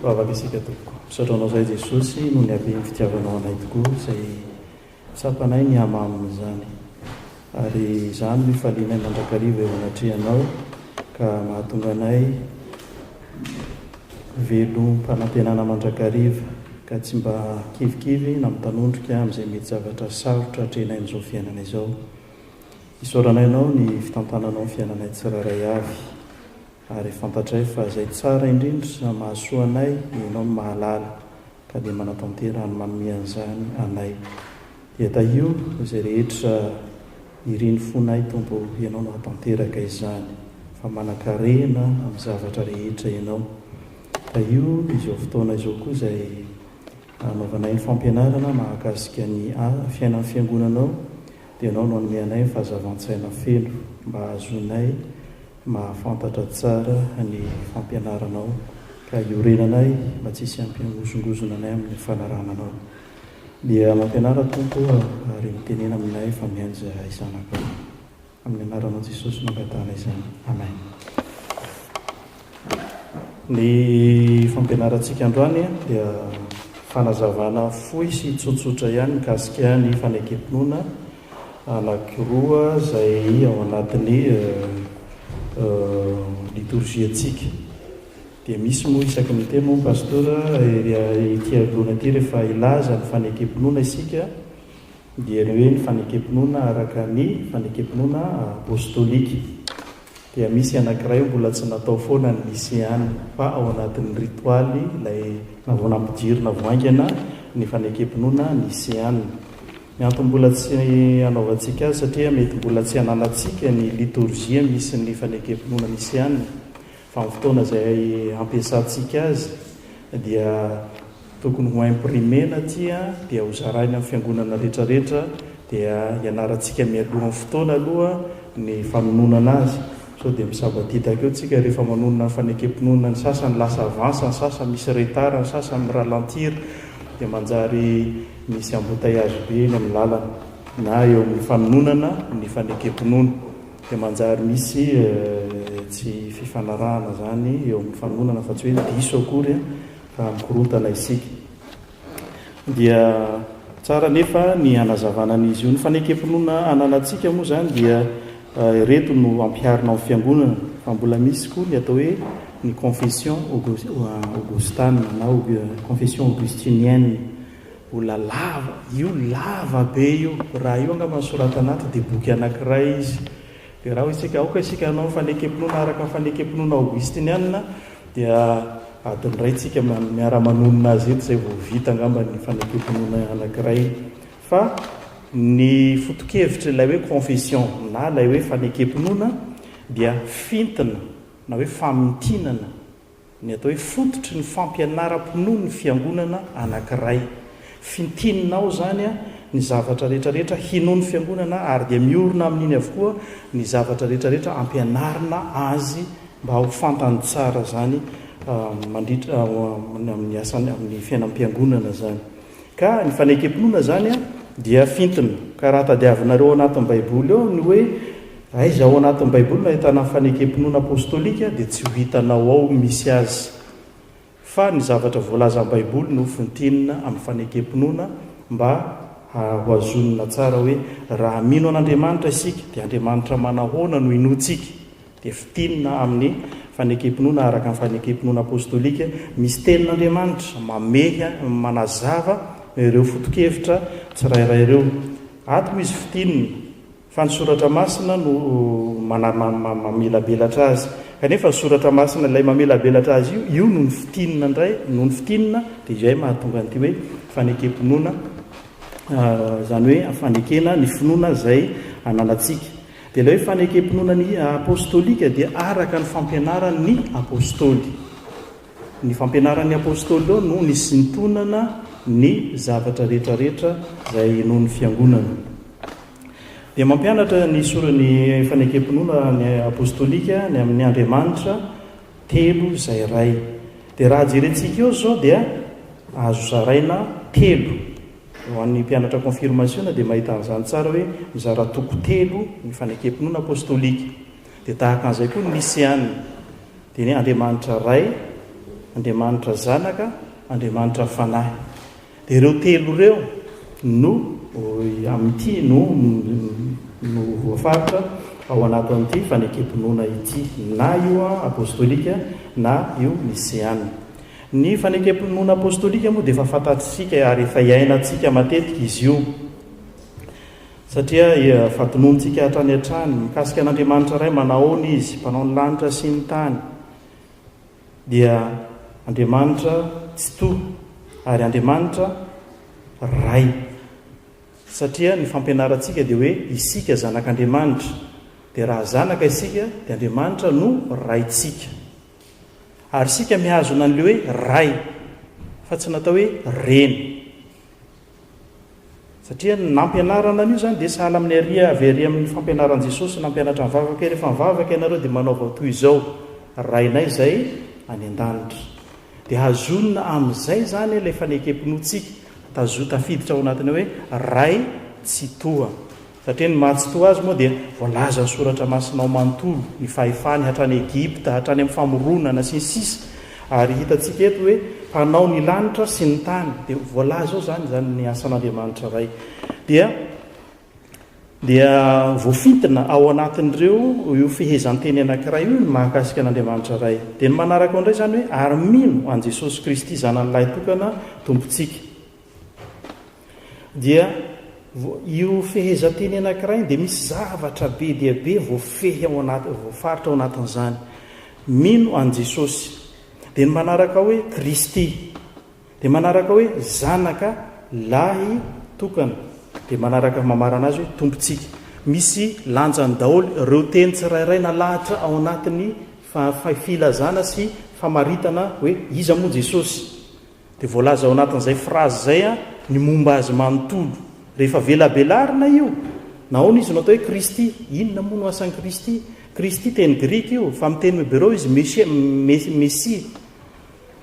Vavaka isika tompoko. Misaotra anao izay Jesosy noho ny haben'ny fitiavanao anay tokoa izay tsapanay ny hamamin'izany. Ary izany no ifalianay mandrakariva eo anatrehanao ka mahatonga anay velom-panantenana mandrakariva ka tsy mba kivikivy na mitanondrika amin'izay mety zavatra sarotra atrehinay amin'izao fiainana izao. Isaoranay Anao ny fitantananao ny fiainanay tsirairay avy ary fantatray fa izay tsara indrindra mahasoa anay Ianao no mahalala ka dia manatanteraka ny manome an'izany anay. Dia tahio izay rehetra irin'ny fonay Tompo o, Ianao no hahatanteraka izany, fa manan-karena amin'ny zavatra rehetra Ianao. Tahio izao fotoana izao koa izay hanaovanay ny fampianarana mahakasika ny fiainan'ny Fiangonanao, dia Ianao no hanome anay ny fahazavan-tsaina feno mba hahazoanay mahafantatra tsara ny fampianaranao ka hiorenanay mba tsy hisy hampihozongozona anay amin'ny fanarahana Anao. Dia mampianara Tompo o ary mitenena aminay fa mihaino izahay zanakao. Amin'ny anaranao Jesosy no angatahana izany. Amen. Ny fampianarantsika androany dia fanazavana fohy sy tsotsotra ihany mikasika ny fanekem-pinoana anankiroa izay ao anatin'ny litorziantsika. Dia misy moa isaky ny miteny moa Pasteur ity alohana ity rehefa hilaza ny fanekem-pinoana isika dia ny hoe ny fanekem-pinoana araka ny fanekem-pinoana apostolika. Dia misy anankiray mbola tsy natao foana ny Niseana fa ao anatin'ny ritoaly ilay vao nampidirina vao haingana ny fanekem-pinoana Niseana. Ny antony mbola tsy anaovantsika azy satria mety mbola tsy ananantsika ny litorjia misy ny fanekem-pinoana Niseana fa amin'ny fotoana izay hampiasantsika azy dia tokony ho imprimer-na aty dia ho zaraina amin'ny fiangonana rehetra rehetra dia hianarantsika mialohan'ny fotoana aloha ny fanononana azy sao dia misabadidaka eo tsika rehefa manonona ny fanekem-pinoana ny sasany lasa avance ny sasany misy retard ny sasany mi-ralentir dia manjary misy embouteillage be eny amin'ny lalana na eo amin'ny fanononana ny fanekem-pinoana. Dia manjary misy tsy fifanarahana izany eo amin'ny fanononana fa tsy hoe diso akory fa mikorontana isika. Dia tsara anefa ny hanazavana an'izy io. Ny fanekem-pinoana ananantsika moa izany dia ireto no ampiharina ao amin'ny fiangonana fa mbola misy koa ny atao hoe ny confession augustane na confession augustinienne. Mbola lava, io lava be io, raha io angamba no soratana ato dia boky anankiray izy. Dia raha hoy isika, aoka isika hanao ny fanekem-pinoana araka ny fanekem-pinoana aogostinianina, dia adiny iray tsika miara-manonona azy eto izay vao vita angamba ny fanekem-pinoana anankiray. Fa ny foto-kevitr'ilay hoe confession na ilay hoe fanekem-pinoana dia fintina na hoe famintinana Ny atao hoe fototry ny fampianaram-pinoan'ny fiangonana anankiray. Fintinina ao izany ny zavatra rehetra rehetra hinoan'ny fiangonana ary dia miorina amin'iny avokoa ny zavatra rehetra rehetra ampianarina azy mba ho fantany tsara izany mandritra amin'ny asany amin'ny fiainam-piangonana izany. Ka ny fanekem-pinoana izany dia fintina. Ka raha tadiavinareo ao anatin'ny Baiboly ao ny hoe aiza ao anatin'ny Baiboly no ahitana ny fanekem-pinoana apostolika dia tsy ho hitanao ao misy azy. Fa ny zavatra voalazan'ny Baiboly no fintinina amin'ny fanekem-pinoana mba ho azonina tsara hoe raha mino an'Andriamanitra isika dia Andriamanitra manahoana no inoantsika? Dia fintinina amin'ny fanekem-pinoana araka ny fanekem-pinoana apostolika, misy tenin'Andriamanitra mamehy, manazava ireo foto-kevitra tsirairay ireo. Ato moa izy fintinina, fa ny Soratra Masina no mamelabelatra azy. Kanefa ny Soratra Masina ilay mamelabelatra azy io, io no nofintinina indray, no nofintinina, dia izay mahatonga an'ity hoe fanekem-pinoana, izany hoe fanekena ny finoana izay ananantsika. Dia ilay hoe fanekem-pinoana ny apostolika dia araka ny fampianaran'ny apostoly. Ny fampianaran'ny apostoly ireo no nisintonana ny zavatra rehetra rehetra izay inoan'ny fiangonana. Dia mampianatra ny soran'ny fanekem-pinoana ny apostolika ny amin'ny Andriamanitra telo izay iray. Dia raha jerentsika eo izao dia azo zaraina telo. Ho an'ny mpianatra konfirmasiona dia mahita an'izany tsara hoe mizara toko telo ny fanekem-pinoana apostolika. Dia tahaka an'izay koa ny Niseana. Dia ny Andriamanitra Ray, Andriamanitra Zanaka, Andriamanitra Fanahy. Dia ireo telo ireo no amin'ity no no voafaritra ao anatin'ity fanekem-pinoana ity, na io apostolika na io niseana. Ny fanekem-pinoana apostolika moa dia efa fantatsika ary efa iainantsika matetika izy io, satria fatonontsika hatrany hatrany mikasika an'Andriamanitra Ray, manahoana Izy, Mpanao ny lanitra sy ny tany. Dia Andriamanitra Tsitoha ary Andriamanitra Ray. Satria ny fampianarantsika dia hoe isika zanak'Andriamanitra. Dia raha zanaka isika dia Andriamanitra no Raintsika. Ary isika mihazona an'ilay hoe Ray fa tsy natao hoe Reny. Satria ny nampianarana an'io izany dia sahala amin'ny ary avy ary amin'ny fampianaran'i Jesosy nampianatra mivavaka hoe rehefa mivavaka ianareo dia manaova toy izao, Rainay izay any an-danitra. Dia hazonina amin'izay izany ilay fanekem-pinoantsika, tazo tafiditra ao anatin'ny hoe Ray Tsitoha. Satria ny maha Tsitoha azy moa dia voalazan'ny Soratra Masina ao manontolo, ny fahefany hatrany Egypta, hatrany amin'ny famoronana, sy ny sisa Ary hitantsika eto hoe Mpanao ny lanitra sy ny tany. Dia voalaza ao izany izany ny asan'Andriamanitra Ray. Dia dia voafintina ao anatin'ireo io fehezanteny anankiray io ny mahakasika an'Andriamanitra Ray. Dia ny manaraka ao indray izany hoe ary mino an'i Jesosy Kristy Zanany Lahitokana Tompontsika. Dia io fehezanteny anankiray io dia misy zavatra be dia be voafehy ao anaty, voafaritra ao anatin'izany. Mino an'i Jesosy. Dia ny manaraka hoe Kristy. Dia manaraka hoe Zanaka lahy tokana. Dia manaraka mamarana azy hoe Tompontsika. Misy lanjany daholo ireo teny tsirairay nalahatra ao anatin'ny filazana sy famaritana hoe iza moa Jesosy. Dia voalaza ao anatin'izay phrase izay ny momba azy manontolo. Rehefa velabelarina io, nahoana izy no atao hoe Kristy? Inona moa no asan'i Kristy? Kristy teny grika io, fa amin'ny teny hebreo izy Mesia, Mesia.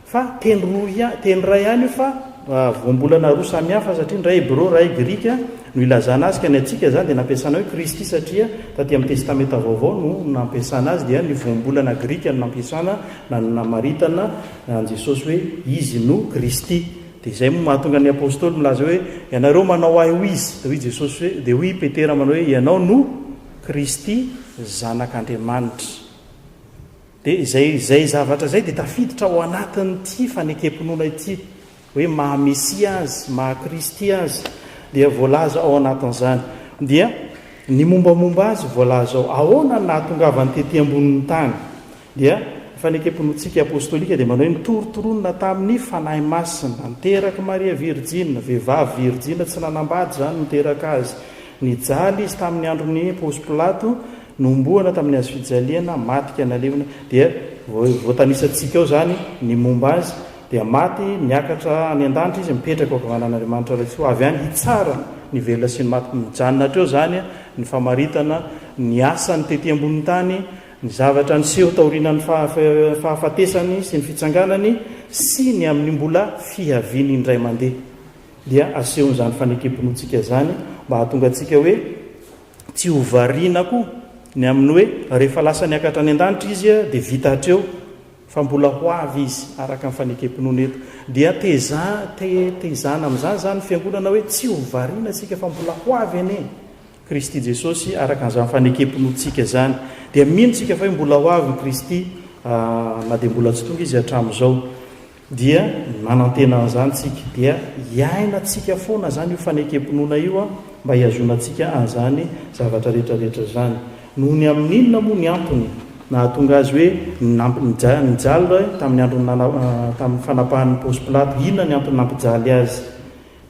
Fa teny roa ihany, teny iray ihany io fa voambolana roa samy hafa satria ny iray hebreo, iray grika no ilazana azy ka ny antsika izany dia nampiasana hoe Kristy satria taty amin'ny Testamenta Vaovao no nampiasana azy dia ny voambolana grika no nampiasana na namaritana an'i Jesosy hoe Izy no Kristy. Dia izay moa mahatonga ny Apostoly milaza hoe, Ianareo manao Ahy ho iza? Dia hoy Jesosy hoe, dia hoy i Petera manao hoe, Ianao no Kristy Zanak'Andriamanitra. Dia izay izay zavatra izay dia tafiditra ao anatin'ity fanekem-pinoana ity, hoe maha Mesia Azy, maha Kristy Azy, dia voalaza ao anatin'izany. Dia ny mombamomba Azy voalaza ao. Ahoana no nahatongavany tety ambonin'ny tany? Dia ny fanekem-pinoantsika apostolika dia manao hoe nitorontoronina tamin'ny Fanahy Masina, niterak'i Maria Virjina, vehivavy virjina tsy nanambady izany niteraka azy. Nijaly izy tamin'ny andron'i Ponsy Pilato, nohomboana tamin'ny hazo fijaliana, maty ka nalevina. Dia voatanisantsika ao izany ny momba azy, dia maty, niakatra any an-danitra izy, mipetraka eo ankavanan'Andriamanitra Ray Tsitoha, avy any hitsara ny velona sy ny maty. Mijanona hatreo izany ny famaritana ny asany tety ambonin'ny tany, Ny zavatra niseho taorianan'ny fahafatesany sy ny fitsanganany sy ny amin'ny mbola fihaviany indray mandeha dia asehon'izany fanekem-pinoantsika izany mba hahatonga antsika hoe tsy ho variana koa ny amin'ny hoe rehefa lasa niakatra any an-danitra izy dia vita hatreo fa mbola ho avy izy araka ny fanekem-pinoana eto. Dia teza, te, tezana amin'izany izany ny fiangonana hoe tsy ho variana isika fa mbola ho avy anie. Kristy Jesosy, araka an'izany fanekem-pinoantsika izany, dia mino isika fa hoe mbola ho avy ny Kristy, na dia mbola tsy tonga Izy hatramin'izao. Dia manantena an'izany isika. Dia iainantsika foana izany io fanekem-pinoana io, mba hihazonantsika an'izany zavatra rehetra rehetra izany. Noho ny amin'inona moa ny antony nahatonga Azy hoe nijaly tamin'ny andron'ny tamin'ny fanapahan'ny Paosy Pilato? Inona ny antony nampijaly Azy?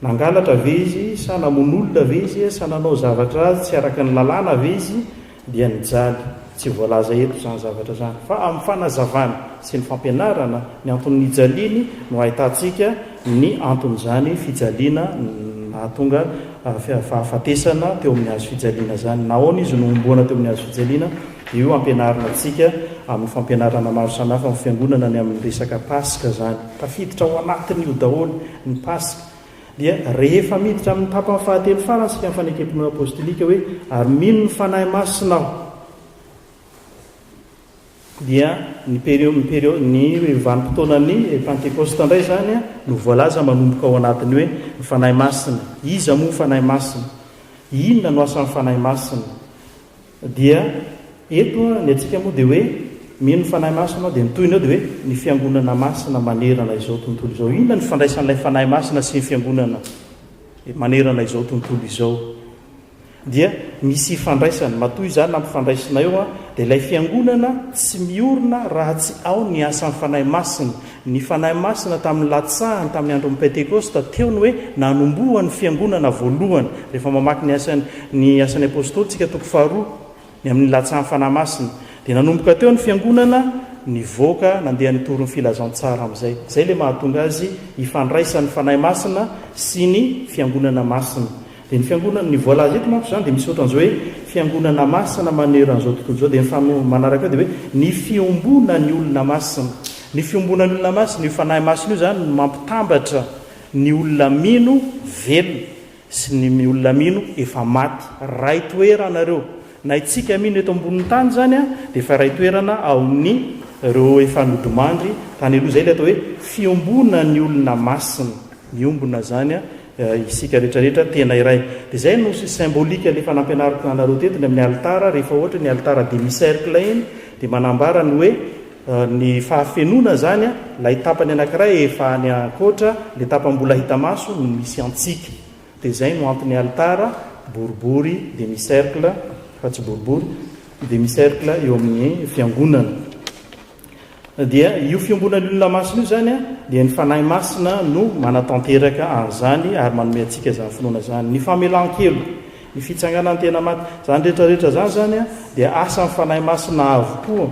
Nangalatra ve izy sa namono olona ve izy sa nanao zavatra tsy araka ny lalàna ve izy dia nijaly? Tsy voalaza eto izany zavatra izany fa amin'ny fanazavana sy ny fampianarana ny antony nijaliany no ahitantsika ny anton'izany fijaliana nahatonga fahafatesana teo amin'ny hazo fijaliana izany. Nahoana izy no homboana teo amin'ny hazo fijaliana? Io ampianarina antsika amin'ny fampianarana maro samihafa amin'ny fiangonana ny amin'ny resaka Paska izany. Tafiditra ao anatin'io daholo ny Paska. Dia rehefa miditra amin'ny tapany fahatelo farany isika amin'ny fanekem-pinoana apostolika hoe ary mino ny Fanahy Masina aho dia ny perio ny perio ny vanim-potoanan'ny Pantekosta indray izany no voalaza manomboka ao anatin'ny hoe ny Fanahy Masina. Iza moa ny Fanahy Masina? Inona no asan'ny Fanahy Masina? Dia eto ny antsika moa dia hoe mino ny Fanahy Masina aho dia ny tohiny eo dia hoe ny Fiangonana Masina manerana izao tontolo izao. Inona ny fifandraisan'ilay Fanahy Masina sy ny Fiangonana manerana izao tontolo izao? Dia misy ifandraisany. Matoa izany nampifandraisina eo dia ilay Fiangonana tsy miorina raha tsy ao ny asan'ny Fanahy Masina. Ny Fanahy Masina tamin'ny latsahany tamin'ny andron'ny Pentekosta, teo ny hoe nanombohan'ny Fiangonana voalohany. Rehefa mamaky ny asan'ny ny Asan'ny Apostoly tsika toko faharoa, ny amin'ny nilatsahan'ny Fanahy Masina, dia nanomboka teo ny Fiangonana nivoaka nandeha nitory ny filazantsara amin'izay. Izay ilay mahatonga azy hifandraisan'ny Fanahy Masina sy ny Fiangonana Masina. Dia ny fiangonana, ny voalaza eto manko izany dia misy ohatran'izao hoe fiangonana masina maneran'izao tontolo izao, dia ny fano manaraka eo dia hoe ny fiombonan'ny olona masina. Ny fiombonan'ny olona masina, io Fanahy Masina io izany no mampitambatra ny olona mino velona sy ny olona mino efa maty. Ray toerana ireo. Na itsika mino eto ambonin'ny tany izany dia efa iray toerana ao amin'ny ireo efa nodimandry tany aloha. Izay ilay atao hoe fiombonan'ny olona masina. Miombona izany isika rehetra rehetra tena iray. Dia izay no symbolique le efa nampianariko anareo teto ny amin'ny alitara, rehefa ohatra ny alitara demi cercle iny dia manambara ny hoe ny fahafenoana izany, ilay tapany anankiray efa any ankoatra, ilay tapany mbola hita maso no misy antsika. Dia izay no antony alitara boribory demi cercle fa tsy boribory demi cercle eo amin'ny fiangonana. Dia io fiombonan'ny olona masina io izany dia ny Fanahy Masina no manatanteraka an'izany ary manome antsika izany finoana izany. Ny famelan-keloka, ny fitsanganan'ny tena maty, izany rehetra rehetra izany izany dia asan'ny Fanahy Masina avokoa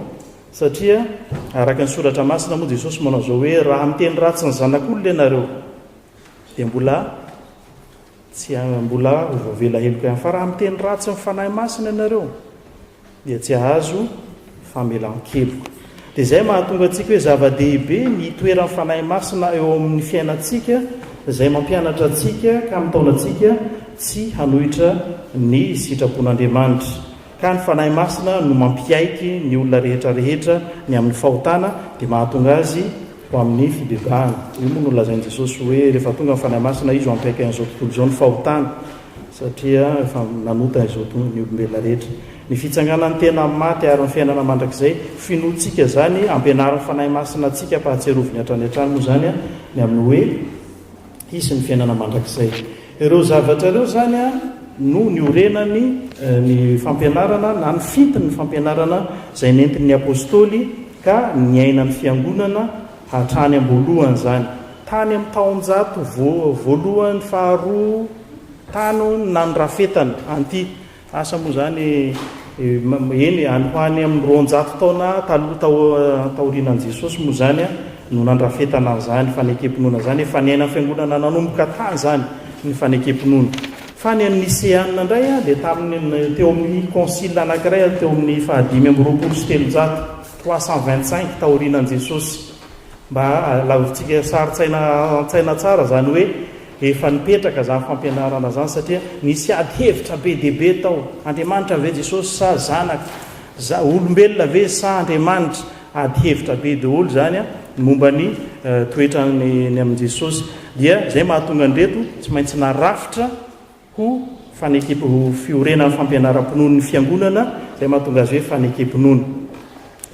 satria araka ny Soratra Masina moa Jesosy manao izao hoe raha miteny ratsy ny Zanak'olona ianareo dia mbola tsy mbola ho voavela heloka ihany fa raha miteny ratsy ny Fanahy Masina ianareo dia tsy hahazo famelan-keloka. Dia izay mahatonga antsika hoe zava-dehibe ny hitoeran'ny Fanahy Masina eo amin'ny fiainantsika, izay mampianatra antsika ka mitaona antsika tsy hanohitra ny sitrapon'Andriamanitra. Ka ny Fanahy Masina no mampiaiky ny olona rehetra rehetra ny amin'ny fahotana, dia mahatonga azy ho amin'ny fibebahana. Io moa no lazain'i Jesosy hoe rehefa tonga ny Fanahy Masina, Izy no hampiaiky an'izao tontolo izao ny fahotana. Satria efa nanota izao ny olombelona rehetra. Ny fitsanganan'ny tena amin'ny maty ary ny fiainana mandrakizay, finoantsika izany, ampianarin'ny Fanahy Masina antsika, ampahatsiaroviny hatrany hatrany moa izany ny amin'ny hoe hisy ny fiainana mandrakizay. Ireo zavatra ireo izany no niorenany ny fampianarana na ny fintin'ny fampianarana izay nentin'ny Apostoly ka niainan'ny Fiangonana hatrany am-boalohany izany. Tany amin'ny taonjato voalohany faharoa tany no nandrafetana an'ity asa moa izany, eny, any ho any amin'ny 200 taona taloha taorianan'i Jesosy moa izany no nandrafetana an'izany fanekem-pinoana izany. Efa niainan'ny fiangonana nanomboka tany izany ny fanekem-pinoana. Fa ny an'ny Niseanina indray dia tamin'ny teo amin'ny konsila anankiray teo amin'ny faha-325, 325 taorianan'i Jesosy. Mba alaovitsika sary-tsaina an-tsaina tsara izany hoe efa nipetraka izany fampianarana izany satria nisy ady hevitra be dia be tao. Andriamanitra ve Jesosy sa Zanaka? Za, olombelona ve sa Andriamanitra? Ady hevitra be daholo izany ny momba ny toetrany ny amin'i Jesosy. Dia izay mahatonga an'ireto tsy maintsy narafitra ho faneke, ho fiorenan'ny fampianaram-pinoan'ny Fiangonana, izay mahatonga azy hoe fanekem-pinoana.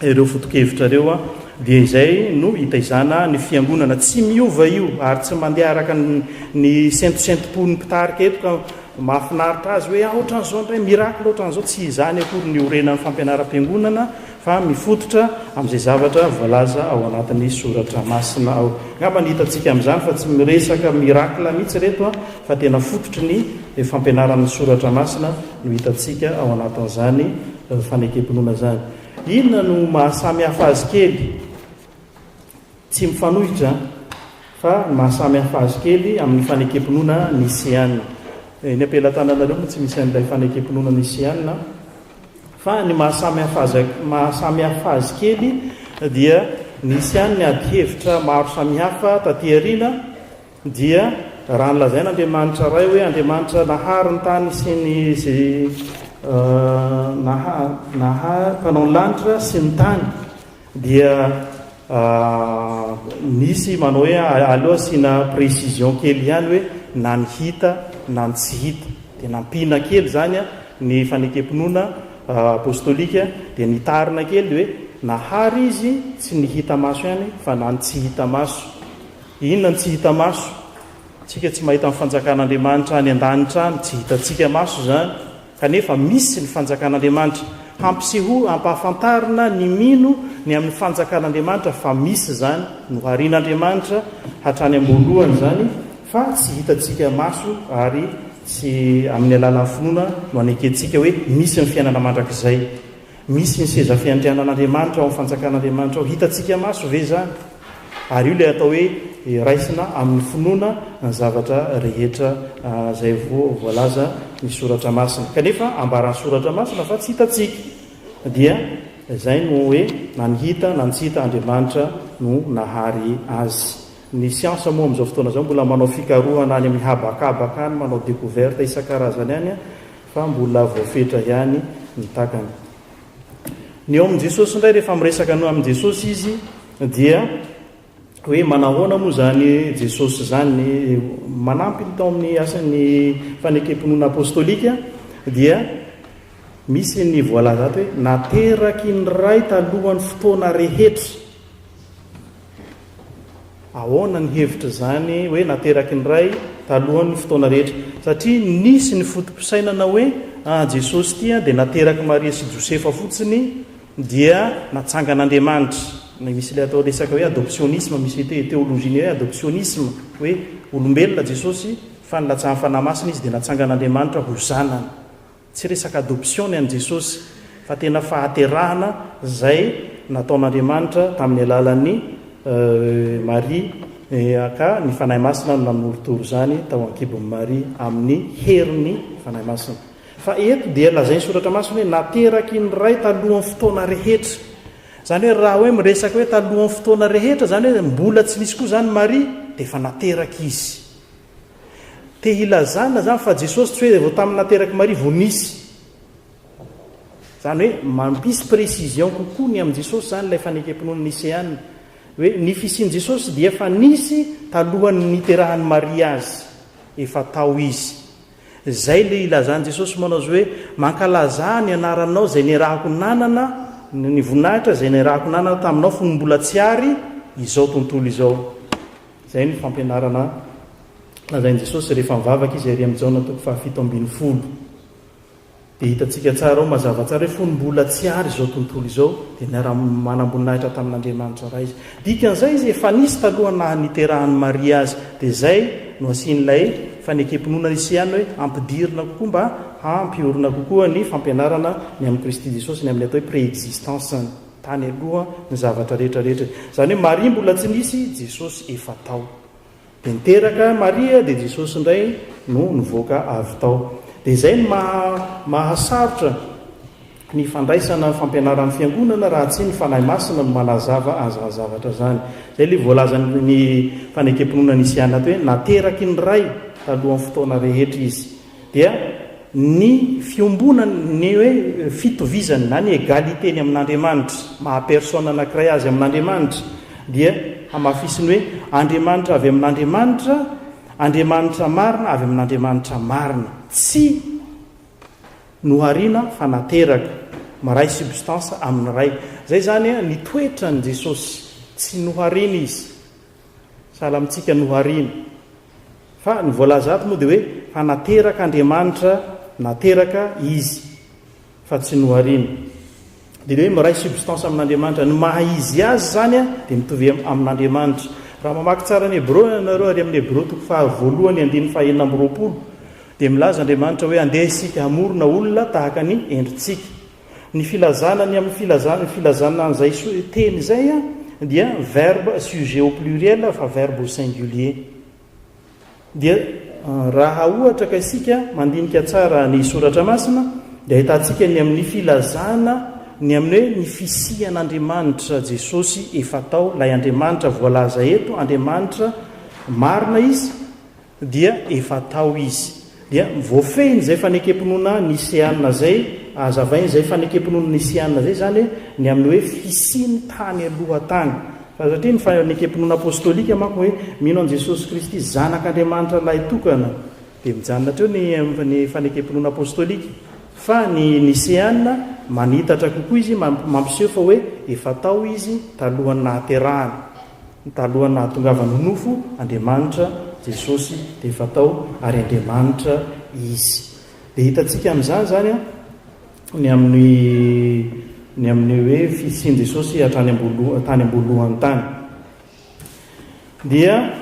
Ireo foto-kevitra ireo Dia izay no itaizana ny fiangonana. Tsy miova io ary tsy mandeha araka ny sentosentom-pon'ny mpitarika eto ka mahafinaritra azy hoe ah ohatran'izao indray, miracle ohatran'izao. Tsy izany akory ny iorenan'ny fampianaram-piangonana fa mifototra amin'izay zavatra voalaza ao anatin'ny soratra masina ao. Angamba ny hitantsika amin'izany fa tsy miresaka miracle mihitsy ireto fa tena fototry ny fampianaran'ny soratra masina no hitantsika ao anatin'izany fanekem-pinoana izany. Inona no maha samy hafa azy kely? Tsy mifanohitra fa ny maha samy hafa azy kely amin'ny fanekem-pinoana niseana. Eny am-pelatananareo moa tsy misy an'ilay fanekem-pinoana niseana fa ny maha samy hafa azy maha samy hafa azy kely dia nisy ihany ny adihevitra maro samihafa taty aoriana Dia raha nolazaina Andriamanitra Ray hoe Andriamanitra nahary ny tany sy ny izay naha naha mpanao ny lanitra sy ny tany dia nisy manao hoe aleo asiana précision kely ihany hoe na ny hita na ny tsy hita dia nampiana kely izany ny fanekem-pinoana apostolika dia nitarina kely hoe nahary izy tsy ny hita maso ihany fa na ny tsy hita maso. Inona no tsy hita maso? Tsika tsy mahita ny fanjakan'Andriamanitra any an-danitra any, tsy hitantsika maso izany, kanefa misy ny fanjakan'Andriamanitra. Hampiseho, hampahafantarina ny mino ny amin'ny fanjakan'Andriamanitra fa misy izany, noharian'Andriamanitra hatrany am-boalohany izany, fa tsy hitantsika maso ary tsy amin'ny alalan'ny finoana no anekentsika hoe misy ny fiainana mandrakizay. Misy ny seza fiandrianan'Andriamanitra ao amin'ny fanjakan'Andriamanitra ao. Hitantsika maso ve izany? Ary io ilay atao hoe raisina amin'ny finoana ny zavatra rehetra izay voalaza ny Soratra Masina. Kanefa ambaran'ny Soratra Masina fa tsy hitantsika. Dia izay no hoe na ny hita na ny tsy hita Andriamanitra no nahary azy. Ny siansa moa amin'izao fotoana izao mbola manao fikarohana any amin'ny habakabaka any, manao découverte isan-karazany any fa mbola voafetra ihany ny takany. Ny eo amin'i Jesosy indray rehefa miresaka ny amin'i Jesosy izy dia hoe manahoana moa izany Jesosy izany, manampy ny tao amin'ny asan'ny fanekem-pinoana apostolika dia misy ny voalaza ato hoe nateraky ny Ray talohan'ny fotoana rehetra. Ahoana ny hevitr'izany hoe nateraky ny Ray talohan'ny fotoana rehetra? Satria nisy ny foto-pisainana hoe ah Jesosy ity dia naterak'i Maria sy Josefa fotsiny dia natsangan'Andriamanitra. Misy ilay atao resaka hoe adoptionnisme, misy théologie-ny hoe adoptionnisme, hoe olombelona Jesosy fa nilatsahan'ny Fanahy Masina izy dia natsangan'Andriamanitra ho zanany. Tsy resaka adoption ny an'i Jesosy fa tena fahaterahana izay nataon'Andriamanitra tamin'ny alalan'i Maria ka ny Fanahy Masina no nanorotoro izany tao an-kibon'i Maria amin'ny herin'ny Fanahy Masina. Fa eto dia lazain'ny Soratra Masina hoe nateraky ny Ray talohan'ny fotoana rehetra. Izany hoe raha hoe miresaka hoe talohan'ny fotoana rehetra izany hoe mbola tsy nisy koa izany Maria dia efa nateraka izy. Te hilazana izany fa Jesosy tsy hoe vao tamin'ny naterak'i Maria vao nisy. Izany hoe mampisy précision kokoa ny amin'i Jesosy izany ilay fanekem-pinoana niseana. Hoe ny fisian'i Jesosy dia efa nisy talohan'ny niterahan'i Maria azy. Efa tao izy. Izay ilay ilazan'i Jesosy manao azy hoe mankalazà ny anaranao izay niarahako nanana, ny voninahitra izay niarahako nanana taminao fony mbola tsy ary izao tontolo izao. Izay no fampianarana lazain'i Jesosy rehefa mivavaka Izy ery amin'ny Jaona toko fahafito ambin'ny folo. Dia hitantsika tsara ao mazava tsara hoe fony mbola tsy ary izao tontolo izao dia niara-manam-boninahitra tamin'Andriamanitra Ray Izy. Dikan'izay Izy efa nisy talohan'ny naha niterahan'i Maria Azy. Dia izay no asian'ilay fanekem-pinoana Nisiana hoe ampidirina kokoa mba hampiorina kokoa ny fampianarana ny amin'i Kristy Jesosy ny amin'ny atao hoe préexistence-ny. Tany aloha ny zavatra rehetra rehetra. Izany hoe Maria mbola tsy nisy, Jesosy efa tao. Dia niteraka Maria dia Jesosy indray no nivoaka avy tao. Dia izay no maha mahasarotra ny fandraisana ny fampianaran'ny Fiangonana raha tsy ny Fanahy Masina no manazava an'izany zavatra izany. Izay ilay voalazan'ny fanekem-pinoana nisiana ato hoe nateraky ny Ray talohan'ny fotoana rehetra Izy. Dia ny fiombonany, ny hoe fitovizany na ny égalité-ny amin'Andriamanitra, maha personne anankiray azy amin'Andriamanitra, dia hamafisiny hoe Andriamanitra avy amin'Andriamanitra, Andriamanitra marina avy amin'Andriamanitra marina. Tsy nohariana fa nateraka, miray substance amin'ny Ray. Izay izany ny toetran'i Jesosy. Tsy nohariana Izy. Sahala amintsika nohariana. Fa ny voalaza ato moa dia hoe fa nateraka Andriamanitra, nateraka Izy, fa tsy nohariana. Dia ilay hoe miray substance amin'Andriamanitra. Ny maha izy azy izany dia mitovy amin'Andriamanitra. Raha mamaky tsara ny Hebreo ianareo, ary amin'ny Hebreo toko faha voalohany andininy faha 26, dia milaza Andriamanitra hoe andeha isika hamorona olona tahaka ny endritsika. Ny filazana ny amin'ny filazana, filazana an'izay teny izay dia verbe sujet au pluriel fa verbe au singulier. Dia raha ohatra ka isika mandinika tsara ny soratra masina dia ahitantsika ny amin'ny filazana ny amin'ny hoe ny fisian'Andriamanitra Jesosy efa tao, ilay Andriamanitra voalaza eto, Andriamanitra marina Izy, dia efa tao izy. Dia voafehiny izay fanekem-pinoana niseana izay, hazavainy izay fanekem-pinoana niseana izay izany ny amin'ny hoe fisiany tany aloha tany. Fa satria ny fanekem-pinoana apostolika manko hoe mino an'i Jesosy Kristy Zanak'Andriamanitra lahitokana, dia mijanona hatreo ny ny fanekem-pinoana apostolika. Fa ny niseana manitatra kokoa izy, mampiseho fa hoe efa tao izy talohan'ny nahaterahany. Talohan'ny nahatongavany ho nofo, Andriamanitra, Jesosy, dia efa tao, ary Andriamanitra Izy. Dia hitantsika amin'izany izany ny amin'ny ny amin'ny hoe fisian'i Jesosy hatrany am-boaloha tany am-boalohany tany. Dia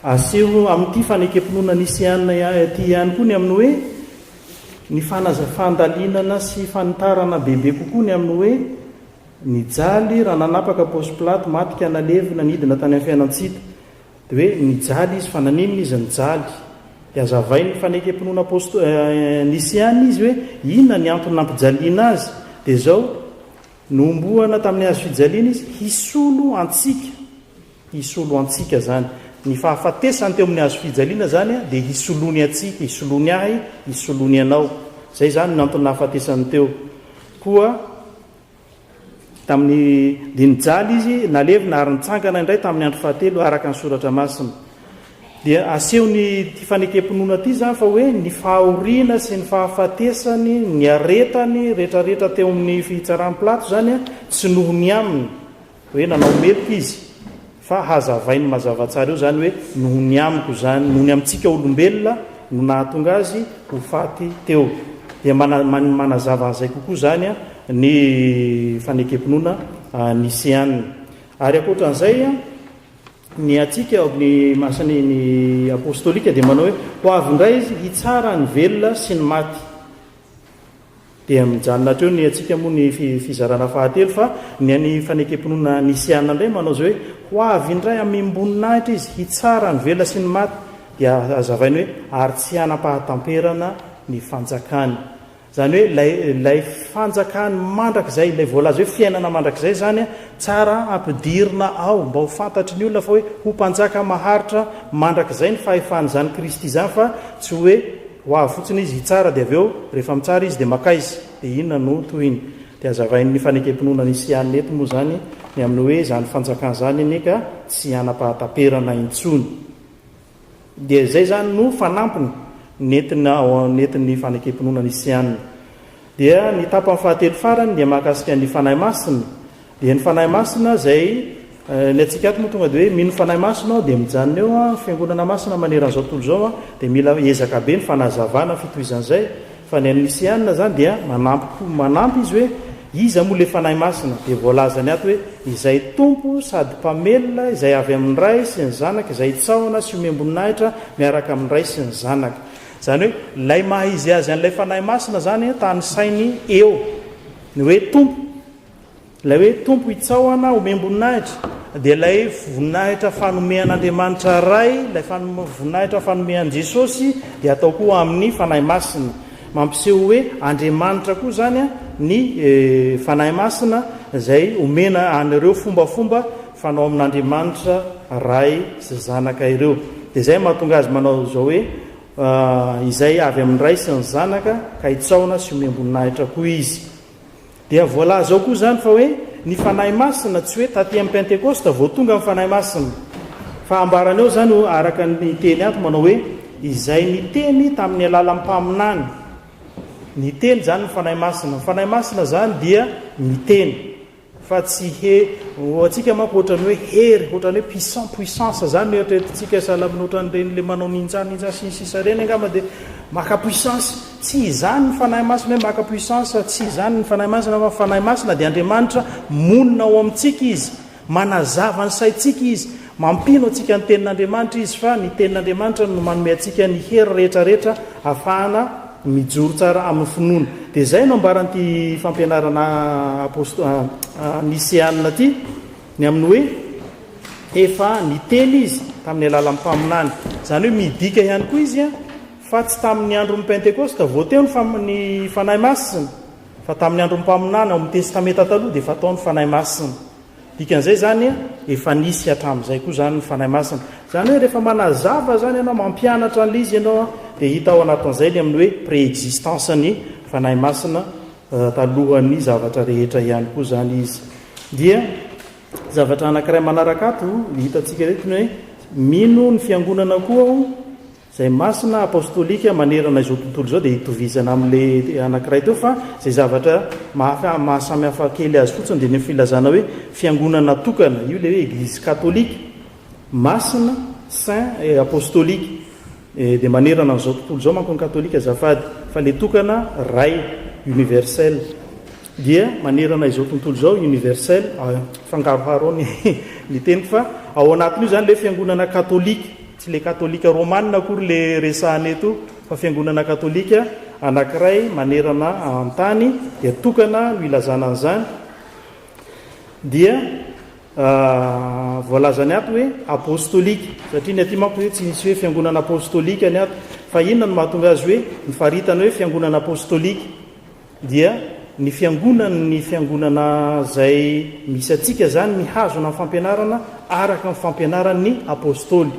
aseho amin'ity fanekem-pinoana niseana ity ihany koa ny amin'ny hoe ny fanaza fandalinana sy fanitarana bebe kokoa ny amin'ny hoe Nijaly raha nanapaka paosy pilato, maty ka nalevina, nidina tany amin'ny fiainan-tsy hita. Dia hoe nijaly izy, fa naninona izy nijaly? Dia hazavain'ny fanekem-pinoana aposto nisiana izy hoe inona ny antony nampijaliana azy. Dia izao, nohomboana tamin'ny hazo fijaliana izy hisolo antsika. Hisolo antsika izany. Ny fahafatesany teo amin'ny hazo fijaliana izany dia hisoloany antsika, hisoloany ahy, hisoloany anao. Izay izany no antony nahafatesany teo. Koa Tamin'ny dia nijaly izy, nalevina ary nitsangana indray tamin'ny andro fahatelo araka ny Soratra Masina. Dia asehon'ity fanekem-pinoana ity izany fa hoe ny fahoriana sy ny fahafatesany, ny aretany rehetrarehetra teo amin'ny fitsaran'i Pilato izany tsy noho ny aminy, Hoe nanao meloka izy, fa hazavainy mazava tsara eo izany hoe noho ny amiko izany, noho ny amintsika olombelona no nahatonga azy ho faty teo. Dia manazava an'izay kokoa izany ny fanekem-pinoana niseana. Ary ankoatra an'izay, ny antsika ao amin'ny masan'ny ny apostolika dia manao hoe ho avy indray izy hitsara ny velona sy ny maty. Dia mijanona hatreo ny antsika moa ny fizarana fahatelo fa ny an'ny fanekem-pinoana nisiana indray manao izay hoe ho avy indray amim-boninahitra izy hitsara ny velona sy ny maty dia hazavainy hoe ary tsy hanam-pahatamperana ny fanjakany. Izany hoe ilay ilay fanjakany mandrakizay, ilay voalaza hoe fiainana mandrakizay izany tsara ampidirina ao mba ho fantatry ny olona fa hoe ho mpanjaka maharitra mandrakizay ny fahefan'izany Kristy izany fa tsy hoe Ho avy fotsiny izy hitsara dia avy eo rehefa mitsara izy dia makaiza? Dia inona no tohiny? Dia hazavain'ny fanekem-pinoana nisianina eto moa izany ny amin'ny hoe izany fanjakana izany anie ka tsy hanam-pahataperana intsony. Dia izay izany no fanampiny nentina ao nentin'ny fanekem-pinoana nisianina. Dia ny tapany fahatelo farany dia mahakasika ny Fanahy Masina. Dia ny Fanahy Masina izay, ny antsika ato moa tonga dia hoe mino Fanahy Masina aho dia mijanona eo an, Fiangonana Masina manerana izao tontolo izao an, dia mila ezaka be ny fanazavana fitohizan'izay. Fa ny an'ny Niseana izany dia manampy koa, manampy izy hoe iza moa ilay Fanahy Masina? Dia voalazany ato hoe izay Tompo sady Mpamelona izay avy amin'ny Ray sy ny Zanaka izay itsaohana sy omem-boninahitra miaraka amin'ny Ray sy ny Zanaka. Izany hoe ilay maha izy azy an'ilay Fanahy Masina izany tanisainy eo. Ny hoe Tompo, ilay hoe Tompo itsaohana omem-boninahitra dia ilay voninahitra fanomean'Andriamanitra Ray, ilay voninahitra fanomean'i Jesosy dia atao koa amin'ny Fanahy Masina. Mampiseho hoe Andriamanitra koa izany ny Fanahy Masina izay omena an'ireo fombafomba fanao amin'Andriamanitra Ray sy Zanaka ireo. Dia izay mahatonga azy manao izao hoe, Izay avy amin'ny Ray sy ny Zanaka ka hitsaona sy homem-boninahitra koa Izy. Dia voalaza ao koa izany fa hoe ny Fanahy Masina tsy hoe taty amin'ny Pentekosta vao tonga ny Fanahy Masina. Fa ambarany ao izany araka ny teny ato manao hoe izay niteny tamin'ny alalan'ny mpaminany. Niteny izany ny Fanahy Masina. Ny Fanahy Masina izany dia miteny. Fa tsy he, ho antsika manko ohatran'ny hoe hery, ohatran'ny hoe puissant, puissance zany no eritreretintsika sahala amin'ny ohatran'ireny le manao ninja ninja sy ny sisa ireny angamba dia maka puissance. Tsy izany ny Fanahy Masina hoe maka puissance, tsy izany ny Fanahy Masina fa ny Fanahy Masina dia Andriamanitra monina ao amintsika Izy, manazava ny saintsika Izy, mampino antsika ny Tenin'Andriamanitra Izy fa ny Tenin'Andriamanitra no manome antsika ny hery rehetra rehetra ahafahana mijoro tsara amin'ny finoana. Dia izay no ambaran'ity fampianarana aposto niseanina ity, ny amin'ny hoe efa niteny Izy tamin'ny alalan'ny mpaminany. Izany hoe midika ihany koa Izy fa tsy tamin'ny andron'ny Pentekosta vao teo ny Fanahy Masina, fa tamin'ny andron'ny mpaminany ao amin'ny Testamenta Taloha dia efa tao ny Fanahy Masina. Dikan'izay izany, efa nisy hatramin'izay koa izany ny Fanahy Masina. Izany hoe rehefa manazava izany ianao, mampianatra an'ilay izy ianao, dia hita ao anatin'izay ny amin'ny hoe préexistence-n'ny Fanahy Masina talohan'ny zavatra rehetra ihany koa izany izy. Dia zavatra anankiray manaraka ato hitantsika eto ny hoe mino ny Fiangonana koa aho, Izay masina apostolika manerana izao tontolo izao dia itovizana amin'ilay anankiray teo fa izay zavatra maha samy hafa kely azy fotsiny dia ny filazana hoe fiangonana tokana, io ilay hoe eglizy katolika, masina, saint et apostolique. Dia manerana an'izao tontolo izao manko ny katolika azafady fa ilay tokana ray, universel. Dia manerana izao tontolo izao, universel, afangaroharo ao ny teniko fa ao anatin'io izany ilay fiangonana katolika. Tsy le katolika romana akory le resahana eto fa fiangonana katolika anakiray manerana an-tany dia tokana no ilazana an'izany dia voalazany ato hoe apostolika satria ny aty manko hoe tsy nisy hoe fiangonana apostolika ny ato fa inona no mahatonga azy hoe ny faritana hoe fiangonana apostolika Dia ny fiangonan' ny fiangonana izay misy antsika izany mihazona ny fampianarana araka ny fampianaran' ny Apôstôly,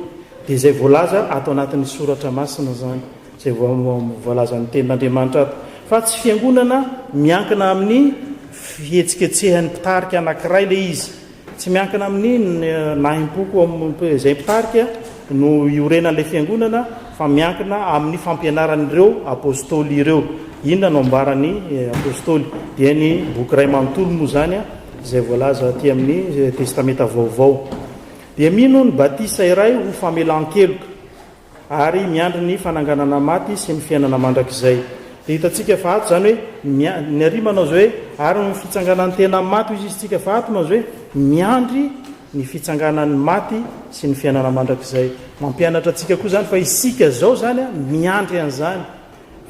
dia izay voalaza ato anatin' ny Soratra Masina izany, izay voalazan' ny Tenin' Andriamanitra ato, fa tsy fiangonana miankina amin' ny fihetsiketsehan' ny mpitarika anankiray ilay izy. Tsy miankina amin'ny nahim-poko izay mpitarika no iorenan'ilay fiangonana fa miankina amin'ny fampianaran'ireo apostoly ireo. Inona no ambaran'ny apostoly? Dia ny boky iray manontolo moa izany izay voalaza aty amin'ny Testamenta Vaovao. Dia mino ny batisa iray ho famelan-keloka. Ary miandry ny fananganana maty sy ny fiainana mandrakizay. Dia hitantsika fa ato izany hoe, mia, ny ary manao izao hoe, ary ny fitsanganan'ny tena amin'ny maty hoy izy tsika, fa ato manao izao hoe, miandry ny fitsanganan'ny maty sy ny fiainana mandrakizay. Mampianatra antsika koa izany fa isika izao izany miandry an'izany,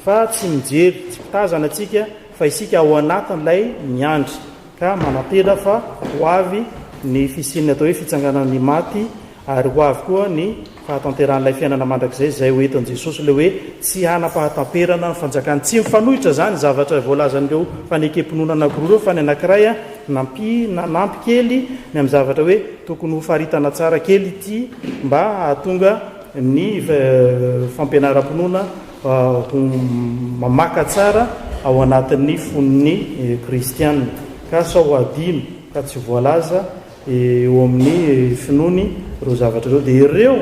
fa tsy mijery, tsy mpitazana antsika, fa isika ao anatin'ilay miandry. Ka manantena fa ho avy ny fisian'ny atao hoe fitsanganan'ny maty ary ho avy koa ny fahatanterahan'ilay fiainana mandrakizay izay ho entin'i Jesosy ilay hoe tsy hanam-pahatamperana ny fanjakany. Tsy mifanohitra izany zavatra voalazan'ireo fanekem-pinoana anankiroa ireo fa ny anankiray nampi nanampy kely ny amin'ny zavatra hoe tokony ho faritana tsara kely ity mba hahatonga ny fampianaram-pinoana ho mamaka tsara ao anatin'ny fon'ny kristiana, ka sao hadino ka tsy voalaza eo amin'ny finoany ireo zavatra ireo, dia ireo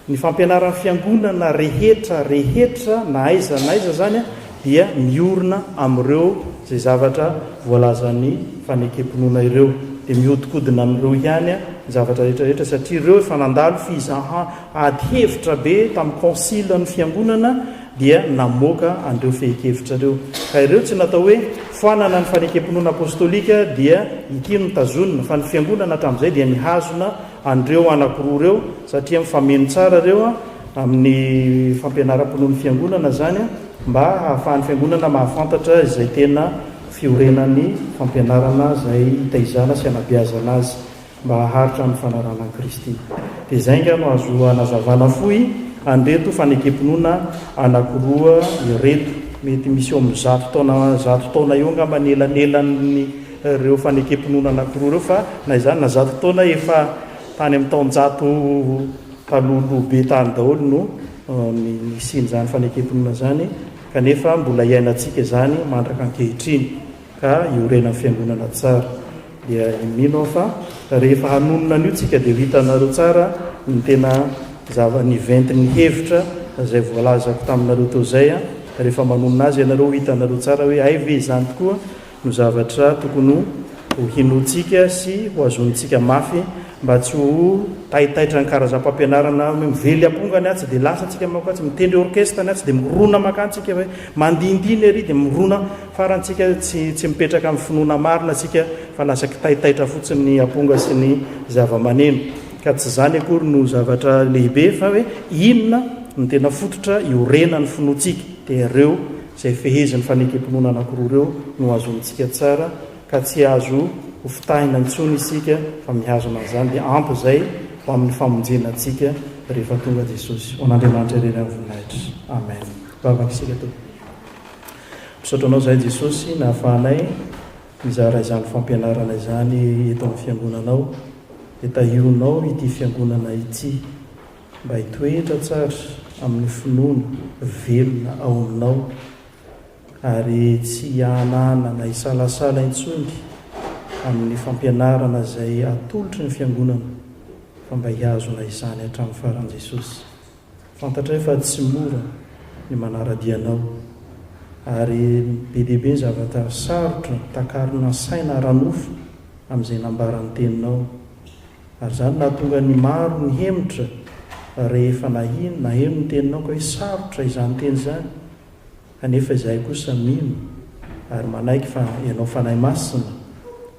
ny fampianaran'ny fiangonana rehetra rehetra na aiza na aiza izany dia miorina amin'ireo izay zavatra voalazan'ny fanekem-pinoana ireo, dia mihodinkodina amin'ireo ihany ny zavatra rehetra rehetra satria ireo efa nandalo fizahan Ady hevitra be tamin'ny concile ny fiangonana dia namoaka an'ireo fehin-kevitra ireo. Ka ireo tsy natao hoe foanana ny fanekem-pinoana apostolika dia ity no tazonina fa ny fiangonana hatramin'izay dia nihazona an'ireo anankiroa ireo satria mifameno tsara ireo amin'ny fampianaram-pinoan'ny fiangonana izany mba hahafahan'ny fiangonana mahafantatra izay tena fiorenan'ny fampianarana izay itaizana sy anabeazana azy. mba haharitra amin'ny fanarahana an'i Kristy. Dia izay angaha no azo anazavana fohy an'ireto fanekem-pinoana anankiroa ireto. Mety misy eo amin'ny 100 taona 100 taona eo angamba ny elanelan'ireo fanekem-pinoana anankiroa ireo fa na izany na 100 taona efa tany amin'ny taonjato talohaloha be tany daholo no nisian'izany fanekem-pinoana izany kanefa mbola iainantsika izany mandraka ankehitriny ka iorenan'ny fiangonana tsara. Dia mino aho fa rehefa hanonona an'io tsika dia ho hitanareo tsara ny tena zava ny ventin'ny hevitra izay voalazako taminareo teo izay an! Rehefa manonona azy ianareo ho hitanareo tsara hoe hay ve izany tokoa no zavatra tokony ho. ho hinoantsika sy ho hazonintsika mafy mba tsy ho taitaitra ny karazam-pampianarana hoe mively amponga ny atsy dia lasa tsika manko atsy, mitendry orchestre ny atsy dia mirona mankany tsika hoe mandihindihina ery dia mirona farany tsika tsy tsy mipetraka amin'ny finoana marina tsika fa lasa kitaitaitra fotsiny ny amponga sy ny zava-maneno ka tsy izany akory no zavatra lehibe fa hoe inona no tena fototra iorenan'ny finoantsika dia ireo izay fehezin'ny fanekem-pinoana anankiroa ireo no hazonintsika tsara ka tsy azo ho fitahina intsony isika fa mihazona an'izany dia ampy izay ho amin'ny famonjena antsika rehefa tonga Jesosy. Ho an'Andriamanitra irery amin'ny voninahitra. Amen. Vavaka isika Tompo. Misaotra anao izahay Jesosy nahafahanay mizara izany fampianarana izany eto amin'ny fiangonanao. Dia tahionao ity fiangonana ity mba hitoetra tsara amin'ny finoana velona ao aminao. ary tsy hiahanahana na hisalasala intsony amin'ny fampianarana izay atolotry ny Fiangonana fa mba hihazona izany hatramin'ny farany Jesosy. Fantatray fa tsy mora ny manara-dia Anao, ary be dia be ny zavatra sarotra takarina saina ara-nofo amin'izay nambaran'ny Teninao, ary izany nahatonga ny maro nihemotra rehefa naheno naheno ny Teninao ka hoe sarotra izany teny izany. Kanefa izahay kosa mino ary manaiky fa Ianao Fanahy Masina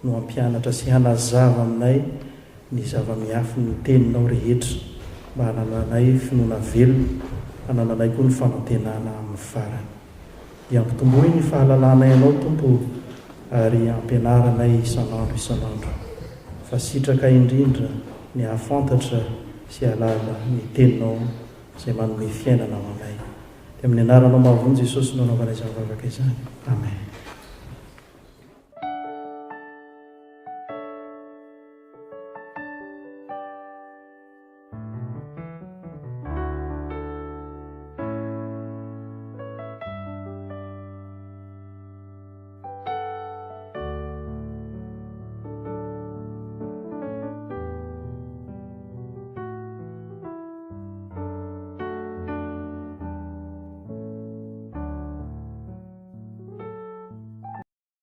no hampianatra sy hanazava aminay ny zava-miafin'ny Teninao rehetra mba hanananay finoana velona, hanananay koa ny fanantenana amin'ny farany. Dia ampitomboy ny fahalalanay Anao Tompo o, ary ampianaranay isan'andro isan'andro. Fa sitraka indrindra ny hahafantatra sy hahalala ny Teninao izay manome fiainana ho anay. Dia amin'ny anaranao mahavonjy Jesosy no anaovana izany vavaka izany. Amen.